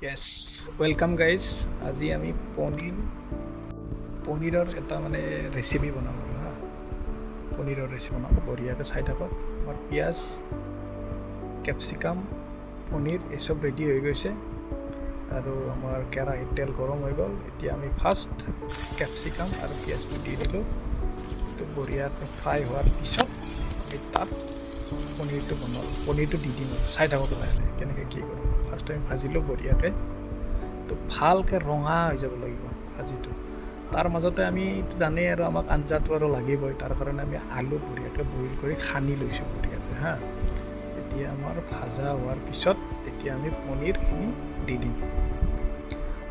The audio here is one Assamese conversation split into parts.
য়েছ, welcome guys. আজি আমি পনীৰৰ এটা মানে ৰেচিপি বনাম আৰু হা, পনীৰৰ ৰেচিপি বনাম। বঢ়িয়াকৈ চাই থাকক। আমাৰ পিঁয়াজ, কেপচিকাম, পনীৰ এই চব ৰেডি হৈ গৈছে আৰু আমাৰ কেৰাহীত তেল গৰম হৈ গ'ল। এতিয়া আমি ফাৰ্ষ্ট কেপচিকাম আৰু পিঁয়াজটো দি দিলোঁ। এইটো বঢ়িয়াকৈ ফ্ৰাই হোৱাৰ পিছত আমি তাত পনীৰটো বনালোঁ, পনীৰটো দি দিম আৰু চাই থাকক লাহে লাহে কেনেকৈ কি কৰোঁ। ফাৰ্ষ্ট আমি ভাজিলোঁ বঢ়িয়াকৈ। তো ভালকৈ ৰঙা হৈ যাব লাগিব ভাজিটো। তাৰ মাজতে আমি জানেই আৰু আমাক আঞ্জাটো আৰু লাগিবই। তাৰ কাৰণে আমি আলু বঢ়িয়াকৈ বইল কৰি সানি লৈছোঁ বঢ়িয়াকৈ। হা, এতিয়া আমাৰ ভাজা হোৱাৰ পিছত এতিয়া আমি পনীৰখিনি দি দিম।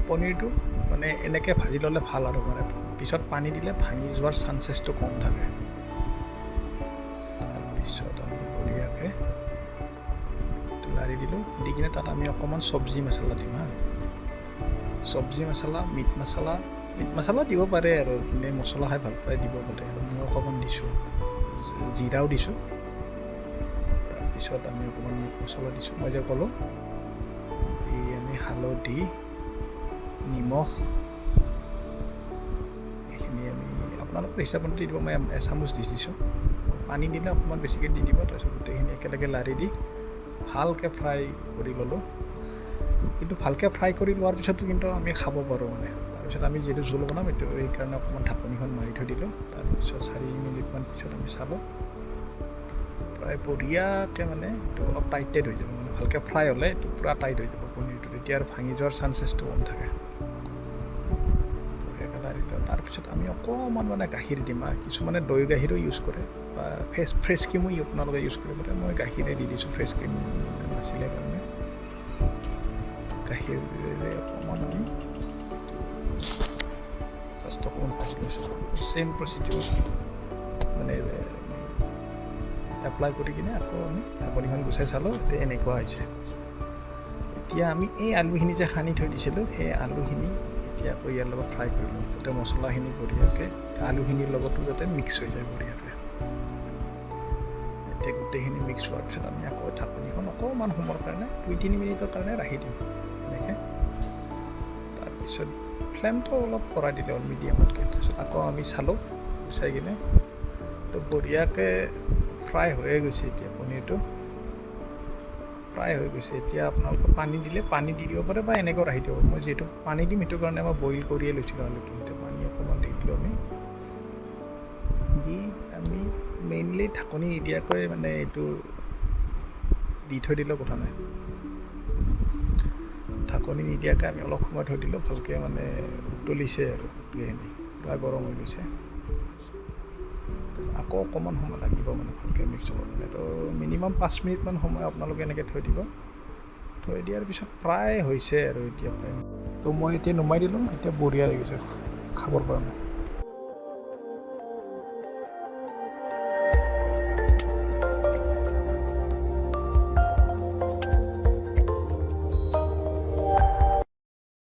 পনীৰটো মানে এনেকৈ ভাজি ল'লে ভাল আৰু মানে পিছত পানী দিলে ভাঙি যোৱাৰ চান্সেছটো কম থাকে। তাৰপিছত আমি বঢ়িয়াকৈ লাৰি দিলোঁ। দি কিনে তাত আমি অকণমান চব্জি মছলা দিম। হা, চব্জি মছলা, মিট মছলা, মিট মছলা দিব পাৰে আৰু যোনে মছলা খাই ভাল পায় দিব পাৰে। আৰু মই অকণমান দিছোঁ, জিৰাও দিছোঁ। তাৰপিছত আমি অকণমান মিট মছলা দিছোঁ, মই যে ক'লোঁ। দি আমি হালধি, নিমখ এইখিনি আমি আপোনালোকৰ হিচাপমতে দি দিব। মই এচামুচ দি দিছোঁ। পানী দিলে অকণমান বেছিকৈ দি দিব। তাৰপিছত গোটেইখিনি একেলগে লাৰি দি ভালকৈ ফ্ৰাই কৰি ল'লোঁ। কিন্তু ভালকৈ ফ্ৰাই কৰি লোৱাৰ পিছতো কিন্তু আমি খাব পাৰোঁ মানে। তাৰপিছত আমি যিহেতু জোল বনাম এইটো, সেইকাৰণে অকণমান ঢাকনিখন মাৰি থৈ দিলোঁ। তাৰপিছত 4 মিনিটমান পিছত আমি চালোঁ, প্ৰায় বঢ়িয়াকৈ মানে এইটো অলপ টাইট টাইট হৈ যাব। মানে ভালকৈ ফ্ৰাই হ'লে এইটো পূৰা টাইট হৈ যাব পনীৰটো, তেতিয়া আৰু ভাঙি যোৱাৰ চান্সেছটো কম থাকে। বঢ়িয়াকৈ লাৰি দিলোঁ। তাৰপিছত আমি অকণমান মানে গাখীৰ দিম। কিছুমানে দৈ গাখীৰো ইউজ কৰে বা ফ্ৰেছ ক্ৰীমো আপোনালোকে ইউজ কৰিব পাৰে। মই গাখীৰে দি দিছোঁ, ফ্ৰেছ ক্ৰীম নাছিলে কাৰণে। গাখীৰেৰে অকণমান আমি জাষ্ট অকণমান ভাজি লৈছোঁ। ছেইম প্ৰচিডিউৰ মানে এপ্লাই কৰি কিনে আকৌ আমি ঢাকনিখন গুচাই চালোঁ। এতিয়া এনেকুৱা হৈছে। এতিয়া আমি এই আলুখিনি যে সানি থৈ দিছিলোঁ, সেই আলুখিনি এতিয়া আকৌ ইয়াৰ লগত ফ্ৰাই কৰি ল'ম, যাতে মছলাখিনি বঢ়িয়াকৈ আলুখিনিৰ লগতো যাতে মিক্স হৈ যায় বঢ়িয়াকৈ। এতিয়া গোটেইখিনি মিক্স হোৱাৰ পিছত আমি আকৌ ঢাকনিখন অকণমান সময়ৰ কাৰণে, 2-3 মিনিটৰ কাৰণে ৰাখি দিম এনেকৈ। তাৰপিছত ফ্লেমটো অলপ বঢ়াই দিলে হ'ল মিডিয়ামতকৈ। তাৰপিছত আকৌ আমি চালোঁ গুচাই কিনে, তো বঢ়িয়াকৈ ফ্ৰাই হৈয়ে গৈছে। এতিয়া পনীৰটো প্ৰায় হৈ গৈছে। এতিয়া আপোনালোকে পানী দিলে পানী দি দিব পাৰে বা এনেকৈ ৰাখি দিব। মই যিহেতু পানী দিম, সেইটো কাৰণে মই বইল কৰিয়ে লৈছিলোঁ আলুটো। এতিয়া পানী অকণমান দি দিলোঁ আমি। দি আমি মেইনলি ঢাকনি নিদিয়াকৈ মানে এইটো দি থৈ দিলেও কথা নাই। ঢাকনি নিদিয়াকৈ আমি অলপ সময় থৈ দিলোঁ। ভালকৈ মানে উতলিছে আৰু গোটেইখিনি পূৰা গৰম হৈ গৈছে। আকৌ অকণমান সময় লাগিব মানে ভালকৈ মিক্স হ'বৰ কাৰণে। তো মিনিমাম 5 মিনিটমান সময় আপোনালোকে এনেকৈ থৈ দিব। থৈ দিয়াৰ পিছত প্ৰায় হৈছে আৰু এতিয়া প্ৰায়। তো মই এতিয়া নমাই দিলোঁ। এতিয়া বঢ়িয়া হৈ গৈছে খাবৰ কাৰণে।